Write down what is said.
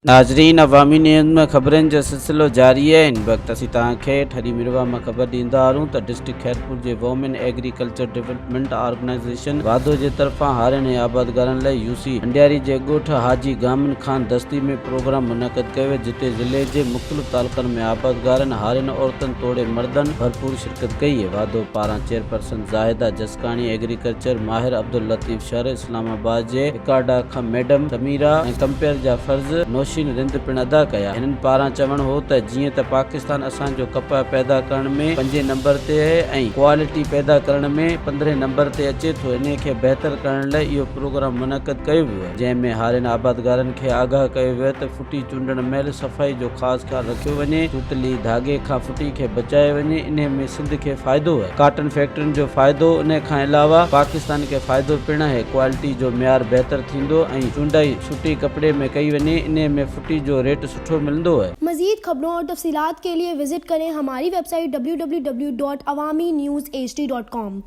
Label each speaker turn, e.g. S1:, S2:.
S1: ناظرين عوامي نيوز ۾ خبرن جو سلسلو جاري آهي هن وقت اسين توهان کي ٺري ميرواهه مان خبر ڏيندا هلون ته ڊسٽرڪٽ خيرپور جي وومين ايگريڪلچر ڊولپمينٽ آرگنائيزيشن واڌو جي طرفان هارين ۽ آبادگارن لاء يو سي انڊياري جي ڳوٺ حاجي گامن خان دستي ۾ پروگرام منعقد ڪيو ويو جتي ضلعي جي مختلف تعلقن ۾ آبادگارن هارين عورتن توڙي مردن ڀرپور شرڪت ڪئي واڌو پاران چيئرپرسن زاهده جسڪاڻي ايگريڪلچر ماهر عبداللطيف شر اسلام آباد جي اڪاڊا کان ميڊم سميرا ۽ ڪمپيئر جا فرض نوشين رند پڻ ادا ڪيا. هنن پاران چوڻ هو ته جيئن ته پاڪستان اسان جو ڪپهه پيدا ڪرڻ ۾ پنجين نمبر تي اهي ۽ ڪوالٽي پيدا ڪرڻ ۾ پندرهين نمبر تي اچي ٿو انهي کي بهتر ڪرڻ لاء اهو پروگرام منعقد ڪيو ويو آهي جنهن ۾ هارين آبادگارن کي آگاهه ڪيو ويو ته ڦٽي چونڊڻ مهل صفائي جو خاص خيال رکيو وڃي، سوتلي ڌاڳي کان ڦٽي کي بچايو وڃي، انهي ۾ سنڌ کي فائدو اهي، ڪاٽن فيڪٽرين جو فائدو، انهي کان علاوه پاڪستان کي فائدو پڻ اهي، ڪوالٽي جو معيار بهتر ٿيندو ۽ چونڊائي سٺي ڪپڙي ۾ ڪئي وڃي، انهي ۾ ڦٽي جو ريٽ سٺو ملندو اهي.
S2: مزيد خبرون اور تفصيلات کے لئے وزٽ ڪرين ھماري web site www.awamiNewsHD.com.